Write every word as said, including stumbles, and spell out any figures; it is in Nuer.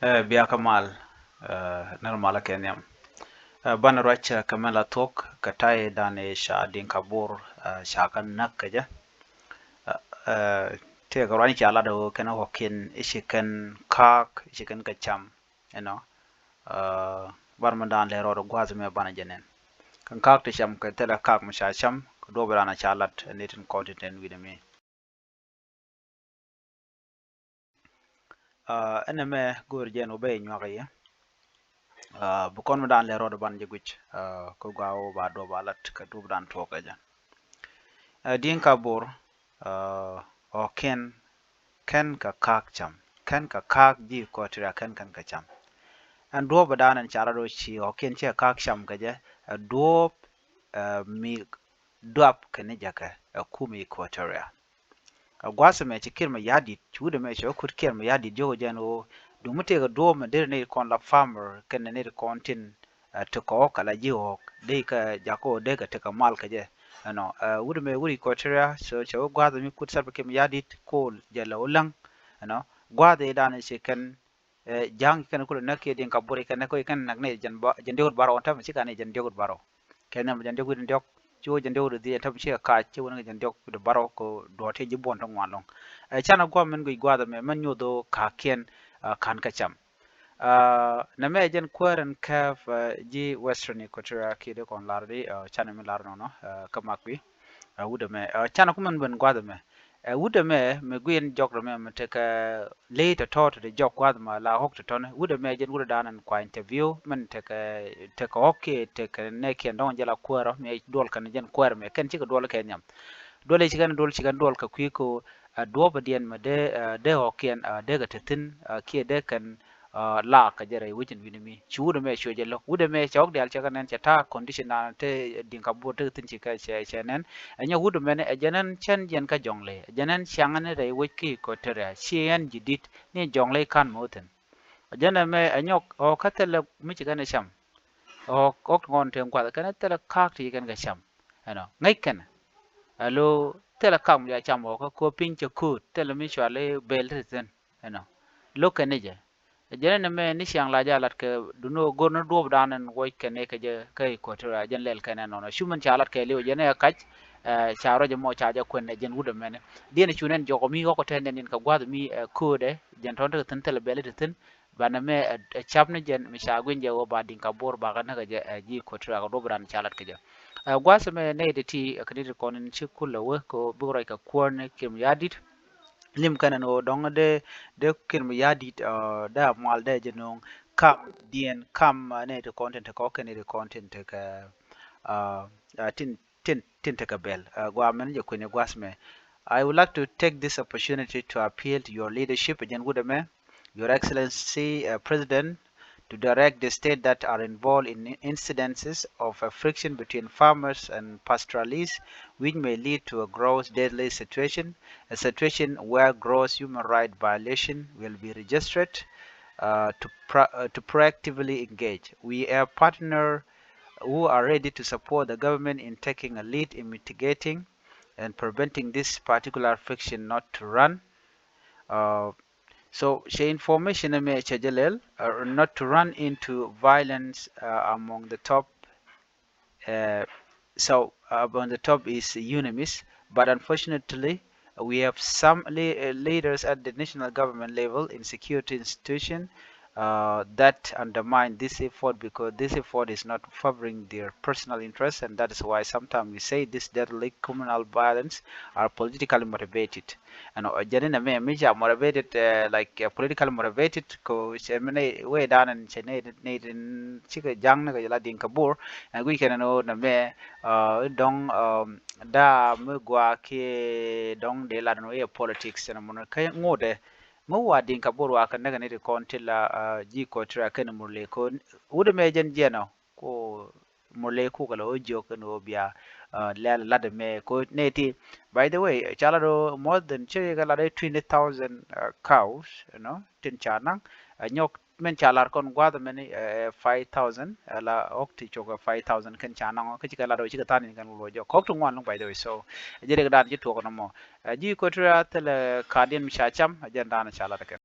Ɛ, bia kä mal, ɛ, nir malä kɛ nhiam. Ɛ, banɛ ruac, ɛ, kɛ mɛn la thuɔ̱k kɛ ta̱yɛ dan i̱ ca Dinka Bor, ɛ, ca kɛ näk kɛ jɛ. Ɛ, ɛ, tëëkɛ ruac ca lat ɣöö kɛn ɣɔ̱kiɛn i̱ ci kɛn ka̱a̱k, i̱ ci kɛn kɛ cam, you know. Ɛ, bar mi dan lɛ rɔɔd gua̱a̱th mɛ banɛ jɛ nɛn. Kɛn ka̱a̱k ti cam kɛ thilɛ ka̱a̱k mi ca cam, kɛ duɔ̱ɔ̱p dan ca lat, ɛ, ni tin kɔn tin wi̱nɛ mi. Aa, ɛn ɛmɛ go̱o̱r jɛn wä ben nyuak i̱, aa, bi kɔn mi dan lɛ rɔɔd ban jɛ guic, aa, kä gɔaa wä ba duɔp a lat kɛ duɔp dan tuɔɔk kɛ jɛ. Aa, Dinka Bor, aa, ɣɔ̱kiɛn kɛn kɛ ka̱a̱k cam, kɛn kɛ ka̱a̱k ji̱ Equatoria kɛn kɛn kɛ cam. Ɛn duɔp dan ɛn ca lat wä ci ɣɔ̱kiɛn ci kɛ ka̱a̱k cam kɛ jɛ, ɛ duɔp, aa, mi duap kɛ ni jɛ kɛ ɛ kum Equatoria. Ɛ gua̱a̱th ɛmɛ ci Kiir Mayardit, ci wut ɛmɛ ci wä kut Kiir Mayardit jiök ɛ jɛn ɣöö duŋ mi tëëkɛ duɔ̱ɔ̱p mɛ deri nɛy kɔn la farmer kɛnɛ nɛy kɔn tin, ɛ, tekɛ ɣɔ̱k ala ji̱ ɣɔ̱k dee kɛ jakä ɣöö dee kɛ tekɛ mal kɛ jɛ. Ɛnɔ, ɛ, wut ɛmɛ wut Equatoria, so cɛ wä gua̱a̱th mi kut Salva Kiir Mayardit ko̱o̱l jɛ lɛ wä läŋ. Ɛnɔ, gua̱a̱th ëëdan ci kɛn ɛ, ja̱a̱ŋ kɛn kulɛ näk kiɛ Dinka Bor kɛn näk kɛn näk ni jɛn ba, jɛn diɔ̱k barɔw, ɛn täämɛ ci kɛn ni jɛn diɔ̱k barɔw. Kɛn ni jɛn diɔ̱k wi̱n diɔ̱k, ci wä jɛn diɔ̱k di dhiec, ɛn täämɛ ci kɛ ka̱a̱c, ci wä ni jɛn diɔ̱k wi̱n barɔw, kɛ duɔ̱ɔ̱r ti ji̱ buɔ̱n ti ŋuan lɔ̱ŋ. Ɛ, canɛ gua̱a̱th min guic gua̱a̱th ɛmɛ, min nyoth ɣöö ka̱a̱kiɛn, ɛ, ka̱n kɛ cam. Ɛ, nɛmɛ jɛn kuäär ɛn kɛp, ɛ, ji̱ Western Equatoria kiɛ dee kɔn lar di, ɛ, canɛ mi lar nɔnɔ, ɛ, kä mak bi. Ɛ, wut ɛmɛ, ɛ, canɛ kumɛn ben gua̱a̱th ɛmɛ. Ɛ, wut ɛmɛ, mi guic ɛn jɔk ɛmɛ, mi tekɛ ley tɔ̱tɔ̱, te jɔk gua̱a̱th ma la ɣɔ̱k tɔ̱tɔ̱ni. Wut ɛmɛ jɛn wut ɛ dan ɛn kua interview, min tekɛ, tekɛ ɣɔ̱k kiɛ tekɛ nɛɛkiɛn dɔ̱ŋ jɛ la kuäärä, mi duɔl kɛn jɛn kuäär ɛmɛ, kɛn cikɛ duɔl kɛ nhiam. Duɔl ɛ ci kɛn duɔl, ci kɛn duɔl kɛ kui̱ ko, ɛ, duɔ̱ɔ̱p ɛ diɛn mi dee, ɛ, dee ɣɔ̱kiɛn, ɛ, dee kɛ te thi̱n, ɛ, kiɛ dee kɛn, ɛ, la kɛ jɛ rɛy wecin wi̱ni mi. Ci wut ɛmɛ cuɛ jɛ lo̱k. Wut ɛmɛ cɛ ɣɔ̱k diaal cɛ kɛ nɛn, cɛ ta̱a̱ condition dan te Dinka Bor te thi̱n ci kɛ cɛ, cɛ nɛn. Ɛ nyɛ wut ɛmɛni, ɛ jɛn ɛn cɛn jɛn kä Jɔŋley. Ɛ jɛn ɛn ciaŋ ɛn rɛy wec ki Equatoria. Ci ɛn ji̱ di̱t ni Jɔŋley ka̱n mɛ wä thi̱n. Ɛ jɛn ɛmɛ ɛ nyɔk ɣɔ̱k kä thilɛ mi ci kɛn ɛ cam. Ɣɔ̱k, ɣɔ̱k ti ŋɔn te gua̱th kɛn thilɛ ka̱a̱k ti kɛn kɛ cam. Ɛnɔ, ŋäc kɛn. Ɛ lo thilɛ ka̱a̱k mi ca cam ɣɔ̱k kä ko̱ piny cɛ kööt, thilɛ mi cuali bel ti thi̱n. Ɛnɔ, lo̱k kɛn ni jɛ. Ɛ jɛn ɛn ɛmɛ ni ciaŋ la jɛ a lat kɛ duno go̱r ni duɔ̱ɔ̱p dan ɛn wuɔc kɛn ni kɛ jɛ kä Equatoria, jɛn lɛl kɛn ɛnɔnɔ. Cu min ca lat kɛ liw, jɛn ɛ kac, ɛ, ca ruac ɛmɔ ca jɛ kuɛn ɛ jɛn wut ɛmɛni. Diɛn cu nɛn jɔk ɔ mi ɣɔk ɔ tɛn nɛn in kɛ gua̱th mi, ɛ, köödɛ, jɛn tɔn tekɛ thi̱n thilɛ bɛl ɛ ti thi̱n. Banɛ mɛ, ɛ, ɛ, cap ni jɛn mi ca gui̱ny jɛ wä ba Dinka Bor bakɛ näk ɛ jɛ, ɛ, ji̱ Equatoria kɛ duɔ̱ɔ̱p dan ca lat kɛ jɛ. Ɛ, gua̱th ɛmɛ nɛy ti ti, ɛ, kɛ ni ti kɔn in ci kulɛ wä kɛ bik ruac kɛ kuäär ni Kiir Mayardit. Lim kɛn ɛn ɣöö dɔ̱ŋ dee, dee Kiir Mayardit, ɛ, dee a mual dee jɛ no̱o̱ŋ kam diɛn kam, ɛ, nɛy ti kɔn tin tekɛ ɣɔ̱k kɛn nɛy ti kɔn tin tekɛ, ɛ, ɛ, tin, tin, tin tekɛ bɛl. Ɛ, gɔaa mɛn jɛ kui̱ni gua̱th mɛ. I would like to take this opportunity to appeal to your leadership, ɛ jɛn wut ɛmɛ, Your Excellency, ɛ, President, to direct the state that are involved in incidences of a friction between farmers and pastoralists, which may lead to a gross deadly situation, a situation where gross human rights violation will be registered, uh, to pro-, uh, to proactively engage. We have partner who are ready to support the government in taking a lead in mitigating and preventing this particular friction not to run. Uh, So cɛ information ɛmɛ cɛ jɛ lɛl, uh, not to run into violence, uh, among the top, uh, so, uh, among the top is UNMISS, but unfortunately we have some le-, uh, leaders at the national government level in security institution, uh, that undermine this effort because this effort is not favoring their personal interests, and that is why sometimes we say this deadly criminal violence are politically motivated. Ɛnɔ, ɛ jɛn inɛ mɛ mi ca motivated, ɛ, like, ɛ, political motivated ko cɛ mi nɛ wee dan ɛn cɛ nɛ, nɛ, nɛ cikɛ jaŋ ni kɛ jɛ la Dinka Bor. Ɛn guic kɛn ɛn ɣöö nɛ mɛ, ɛ, dɔŋ, ɛ, daa mi gua kiɛ dɔŋ dee lat ɛn ɣöö iɛ politics ɛn ɛmɔ ni kä ŋotdɛ mi wa Dinka Bor wa kɛ näk ɛn iti kɔn ti la, ɛ, ji̱ Equatoria kɛn Murle ko wut ɛmɛ jɛn jiɛn ɔ ko Murle kukɛ la ɣöö jiök kɛn ɣöö bia, ɛ, lɛl lat ɛmɛ ko nɛ ti. By the way, ca lat ɣöö more than, ci kɛ lat ɣöö twenty thousand, ɛ, cows, you know, tin ca naŋ, ɛ, nyɔk min ca lar kɔn gua̱th mɛn, ɛ, five thousand, ɛ, la ɣɔk ti cok, ɛ, five thousand kɛn ca naŋ ɔ, kä ci kɛ lat ɣöö ci kɛ tha̱a̱n in kɛn luɔc jɔk. Kɔk ti ŋuan lɔŋ, by the way, so, ɛ, jɛ rik dan ci tuɔk nɔmɔ. Ɛ, ji̱ Equatoria thilɛ ka̱diɛn mi ca cam, ɛ, jɛn dan ca lat kɛn.